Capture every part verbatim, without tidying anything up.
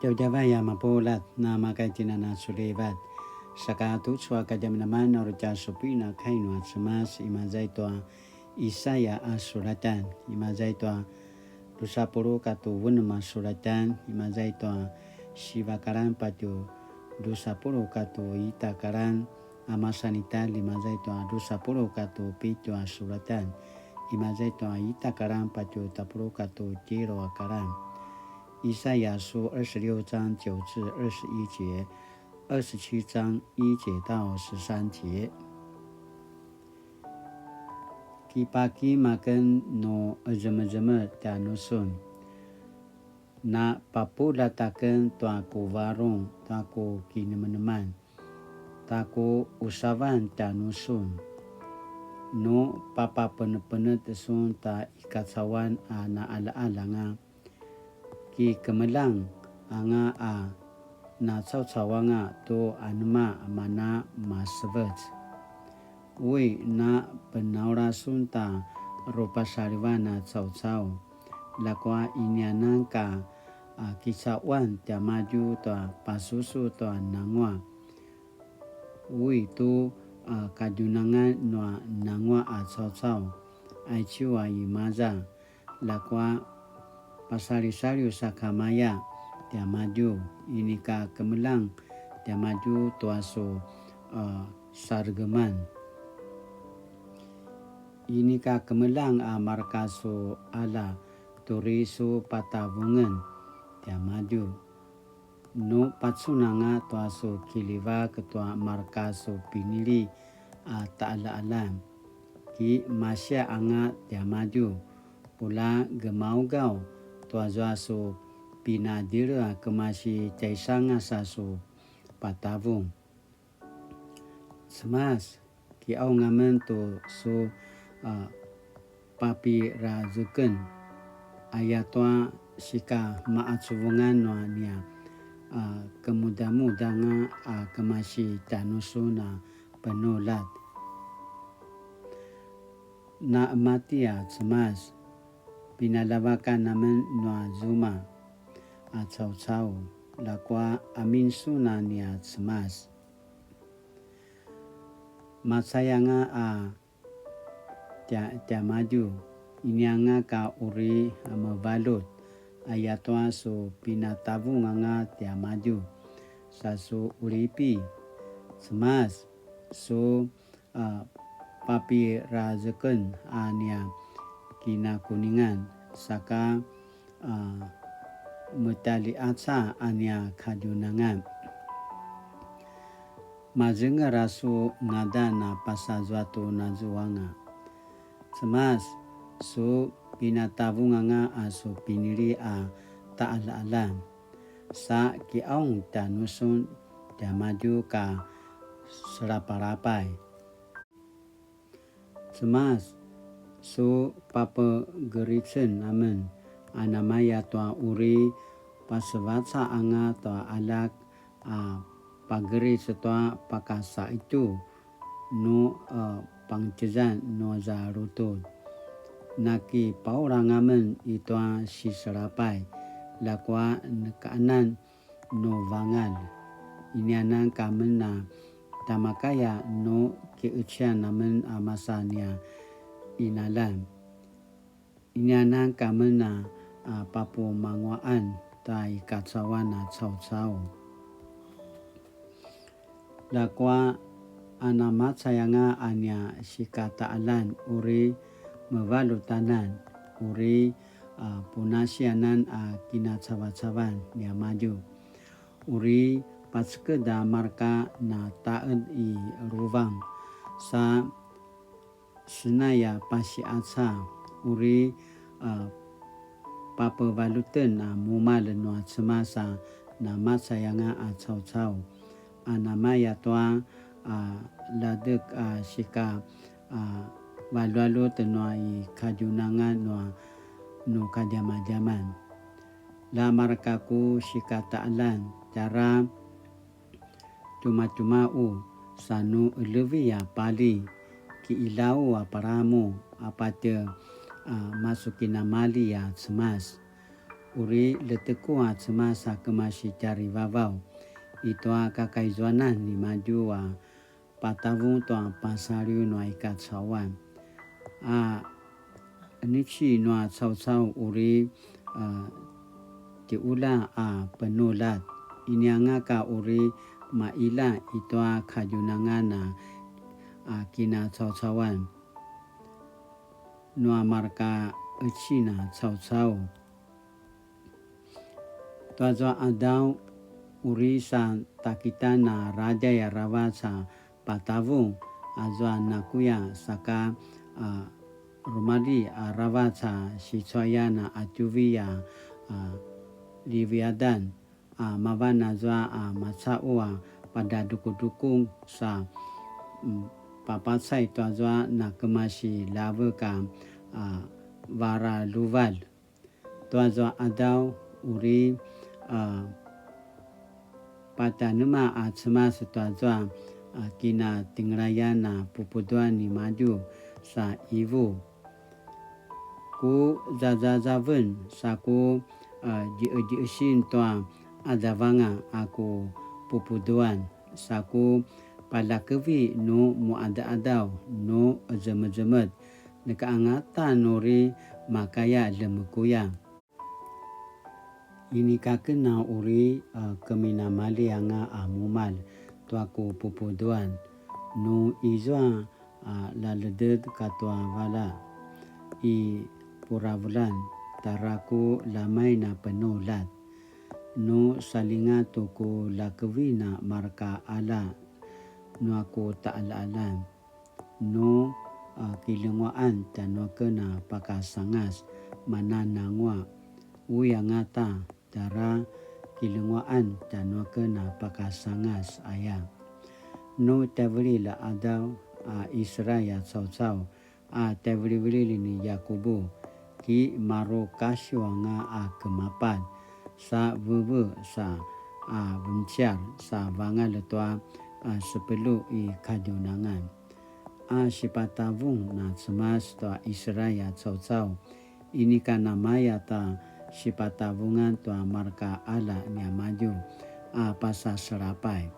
Djavadjavay a mapuljat, na maka itjen a na sulivat. Saka tucu a kadjamadjaman a uri tja supin a kai nua Cemas, imaza i tua Isaya a sulatan, imaza i tua dusa puluq katu unem a sulatan, imaza i tua siva kalan patje dusa puluq katu ita kalan, a masan ita, imaza i tua dusa puluq katu pitju a sulatan, imaza i tua ita kalan patje tapuluq katu tjelu a kalan. 以赛亚书二十六章九至二十一节，二十七章一节到十三节。Kipakim aken nu qezemezemetj tjanusun. Na papuljat aken tua ku varung, tua ku kinemeneman, ta ku usavan tjanusun. Nu papapenepenetj sun ta i kacauan a naqaljaqalja anga, kikemeljang anga a nacaucau anga tu anema mana masevec. Ui, na penaula sun ta rupasalivan a caucau, ljakua inianan ka a kicauan tiamadju tua pasusu tua nanguaq. Ui, tu a kadjunangan nua nanguaq a caucau, aicu a imaza, ljakua pasalisaliw sakamaya tiamadju, inika kemeljang tiamadju tua su a saregeman. Inika kemeljang a marka su qalja tu uri su patavungen tiamadju. Nu pacun anga tua su kiljivak tua marka su pinili a taqaljaqaljan, ki masiaq anga tiamadju, ula gemaugaw tua zua su pinadjele a kemasi tjaisangas a su patavung. Cemas, kiqaung amen tu su a papirazeken, ayatua sika maqacuvungan nua nia a kemudamudanga a kemasi tjanusun a penuljat. Na emati a Cemas, pinaljavakan amen nua zuma a caucau, ljakua amin sun a nia Cemas. Macayanga a tia-, tiamadju, inianga ka uri mevaljut, ayatua su pinatavung anga tiamadju, sa su qulipi. Cemas, su a papirazeken a nia kinakuningan, saka a metaliaca a nia kadjunangan. Mazenger a su ngadan a pasazua tu nazuanga. Cemas, su pinatavung anga a su pinili a taqaljaqaljan, sa kiqaung tjanusun tiamadju ka selapalapay. Cemas, su papegericen amen a namaya tua uri pasevaca anga tua aljak a pageric tua pakasaqetju nu a pangtjezan nua za lutud. Nakipaurang amen i tua siselapay, ljakua nekaanan nu vangalj. Inianan ka men a tamakaya nu kiqecian amen a masa nia qinaljan. Inianan ka men a, a, papumanguaqan ta i kacauan a caucau. Ljakua a namacay anga a nia sikataqaljan uri mevaljutanan, uri, a, punasianan a kinacavacavan niamadju, uri paceked a marka na taqed i ruvang, sa senai a pasiqaca, uri, a, papevaljuten a mumalj nua Cemas a namacay anga a caucau, a namaya tua, a, ladek a sika, a, valjualjut nua i kadjunangan nua nu kadjamadjaman. La marka ku sikataqaljan, tjara tjumatjumaqu, sa nu elevi a pali, kiqilau a palamu, a patje, a, masukinamali a Cemas. uri ljeteku a Cemas a kemasi tjarivavaw i tua kakaizuanan nimadju a patavung tua pasaliw nua i kacauan. A qineci nua caucau uri, a, tjiula a penuljat. Inianga ka uri maila i tua kadjunangan a, a kinacaucauan nua marka qeci na caucau. Tuazua qadaw uri sa takitan a radjay aravac a patavung, azua nakuya saka, a, rumalji aravac a sicuayan a qatjuvi a, a, Liviadan, a, mavan azua a macaqu a padadrukudrukung sa, mm, papacay tuazua nakemasi ljavek a, a, varaluval. Tuazua qadaw uri, a, patanema a Cemas tuazua, a, kinatjengelayan a pupuduan nimadju sa ivu. Ku zazazaven sa ku, a, djiqedjiqesin tua qadavanga a ku pupuduan, sa ku paljakevi nu muqadaqadaw nu qezemezemetj, neka angata nu uri makaya ljemekuya. Inika ken a uri, a, keminamalji anga a mumalj tua ku pupuduan, nu izua, a, ljaleded katua vala i puravulan, tara ku lamay na penuljat. Nu saljinga tu ku ljakevi na marka qalja nua ku taqaljaqaljan. Nu, a, kilenguaqan tjanuaken a pakasangas, mananangua, ui angata, tara kilenguaqan tjanuaken a pakasangas aya. Nu tjaivililj a qadaw a Israil a caucau, a tjaivilivililj ni Yakubu, ki maru kasiw anga a kemapaz, sa veve sa a venciar, sa vangalj tua a sepelju i kadjunangan. A sipatavung na Cemas tua Israil a caucau, inika namaya ta sipatavungan tua marka qalja niamadju a pasaselapay.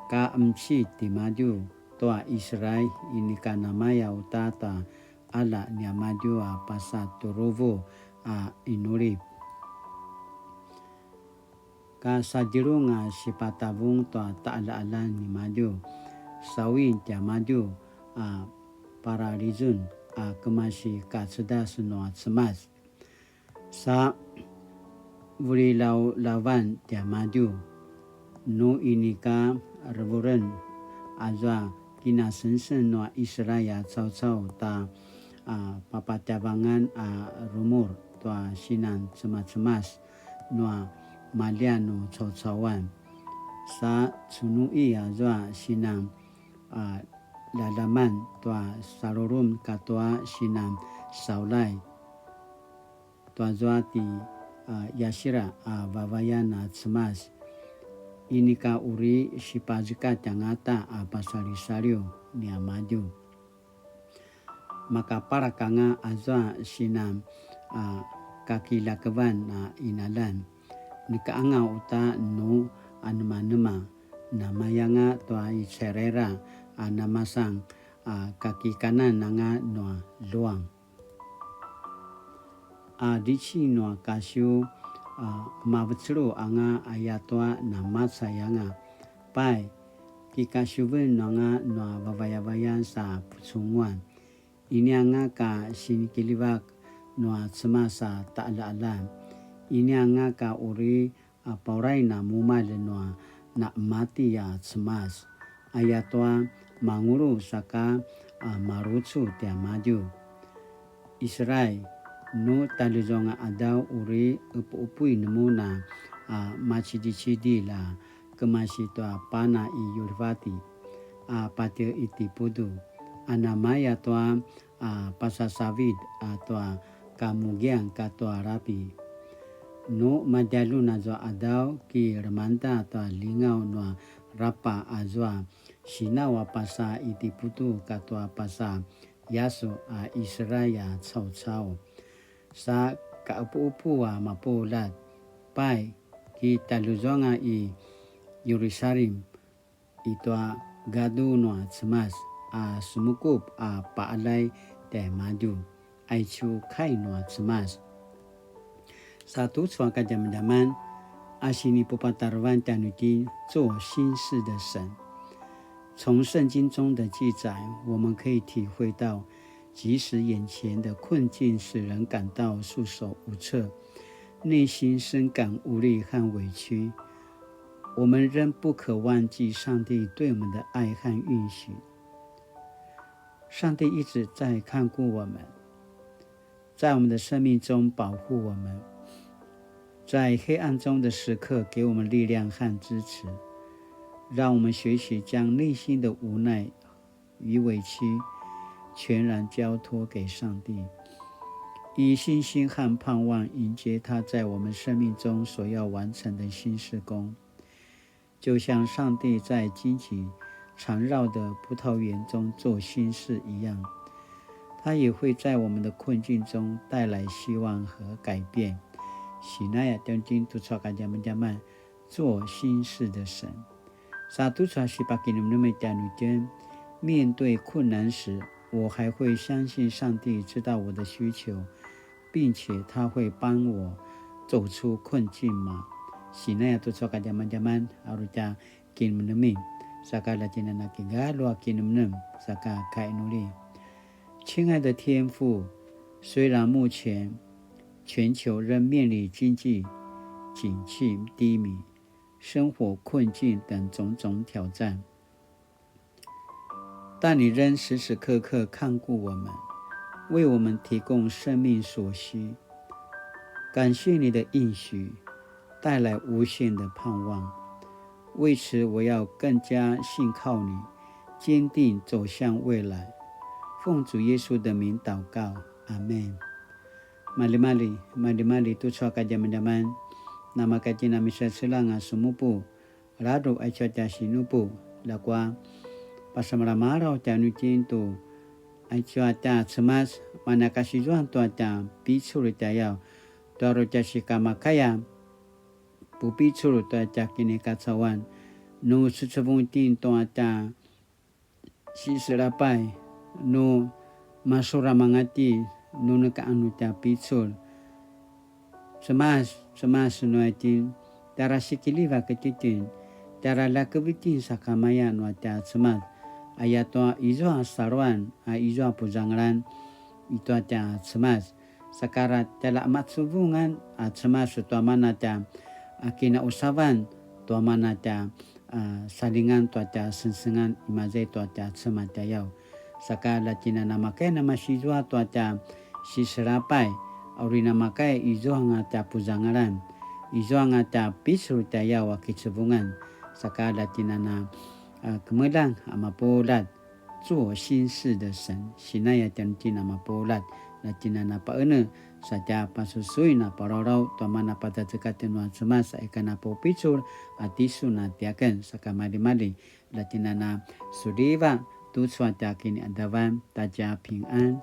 Ka qemci timadju tua Israil, inika namaya uta ta qalja niamadju a pasatjuruvu a inulip. Ka sadjelung a sipatavung tua taqaljaqaljan nimadju, sawin tiamadju a paralizun a kemasi kacedas nua Cemas. Sa vulilaulavan tiamadju, nu inika revuren azua kinasengseng nua Israil a caucau ta, a, papatjavangan a rumur tua sinan cemacemas nua maljian nu caucauan. Sa cunuqi azua sinan, a, lalaman tua salulum katua sinan saulay. Tuazua ti, a, Yasira a vavayan a Cemas. Inika uri sipazekatj angata a pasalisaliw niamadju. Makapalak anga azua sinan, a, kakilakevan a inalan. Neka anga uta nu anemanema, namayanga tua i cerera a namasan, a, kakikanan anga nua luang. A deci nua kasiw, a, mavecelu anga ayatua namacay anga. Pai, kikasiven anga nua vavayavayan sa pucunguan. Ini anga ka sinikilivak nua Cemas a taqaljaqaljan. Ini anga ka uri a paurain a mumalj nua naqemati a Cemas, ayatua mangulu saka a marucu tiamadju. Israil, nu talizuanga qadaw uri qepuqepuin mun a macidicidilj a kemasi tua pana i Yulivati a patje Itiputu, a namaya tua a pasasavid a tua kamugian katua lapi. Nu madjalun azua qadaw ki lemangeda tua lingaw nua rapa azua sinaw a pasa Itiputu katua pasa yasu a Israil a caucau. Sa ka'epu'epu a mapuljat, pai, kitaluzuanga i Yerusalim, i tua gadu nua Cemas, a sumukup a pa'alay tjaimadju, aicu kai nua Cemas. Sa tucu a kadjamadjaman, a sinipupatarevan tjanuitjen 做新事的神。从圣经中的记载，我们可以体会到，即使眼前的困境使人感到束手无策，内心深感无力和委屈，我们仍不可忘记上帝对我们的爱和应许。上帝一直在看顾我们，在我们的生命中保护我们，在黑暗中的时刻给我们力量和支持，让我们学习将内心的无奈与委屈全然交托给上帝，以信心和盼望迎接他在我们生命中所要完成的新事工。就像上帝在荆棘缠绕的葡萄园中做新事一样，他也会在我们的困境中带来希望和改变。Sinaya tjanuitjen tucu a kadjamadjaman, 做新事的神。Sa tucu a sipakinemnem tjanuitjen, 面对困难时，我还会相信上帝知道我的需求，并且他会帮我走出困境吗？Sinaya tucu a kadjamadjaman, a uri tja kinemnemin, saka la tjinana kigalu a kinemnem, saka kainuli. 亲爱的天父，虽然目前全球仍面临经济景气低迷、生活困境等种种挑战，但你仍时时刻刻看顾我们，为我们提供生命所需。感谢你的应许，带来无限的盼望。为此，我要更加信靠你，坚定走向未来。奉主耶稣的名祷告，阿们。Malimali, malimali tucu a kadjamadjaman. Namakatjina misaselang a sumupu, ladruq aicu a tja sinupu, ljakua pasemalamalaw tjanuitjen tu aicu a tja Cemas, mana kasizuan tua tja picul tjayaw, tua uri tja sikamakaya pupicul tua tja kinikacauan, nu secevung itjen tua tja siselapay, nu masuram anga itjen, nu neka anu tja picul. Cemas, Cemas nu itjen, tjara sikilivak itjen, tjara ljakev itjen sakamaya nua tja Cemas. Ayatua izua saluan, a izua puzangalan, itua tja Cemas. Saka ra tjala macuvungan a Cemas tua mana tja, a, kinausavan, tua mana tja, a, salingan tua tja sengsengan, imaza i tua tja Cemas tjayaw. Saka la tjinana makaya namasizua tua tja siselapay, a uri namakaya izuanga tja puzangalan, izuanga tja picul tjayaw a kicevungan. Saka la tjinana, a, kemeljang a mapuljat. 做新事的神, sinaya tjanuitjen a mapuljat, la tjinana paene, sa tja pasusuin a palawlaw, tua mana patacekaten nua Cemas, sa ika na pupicul, a tisun a tiaken, saka malimali, la tjinana suliva, tucu a tja kiniadavan, ta tja pingan.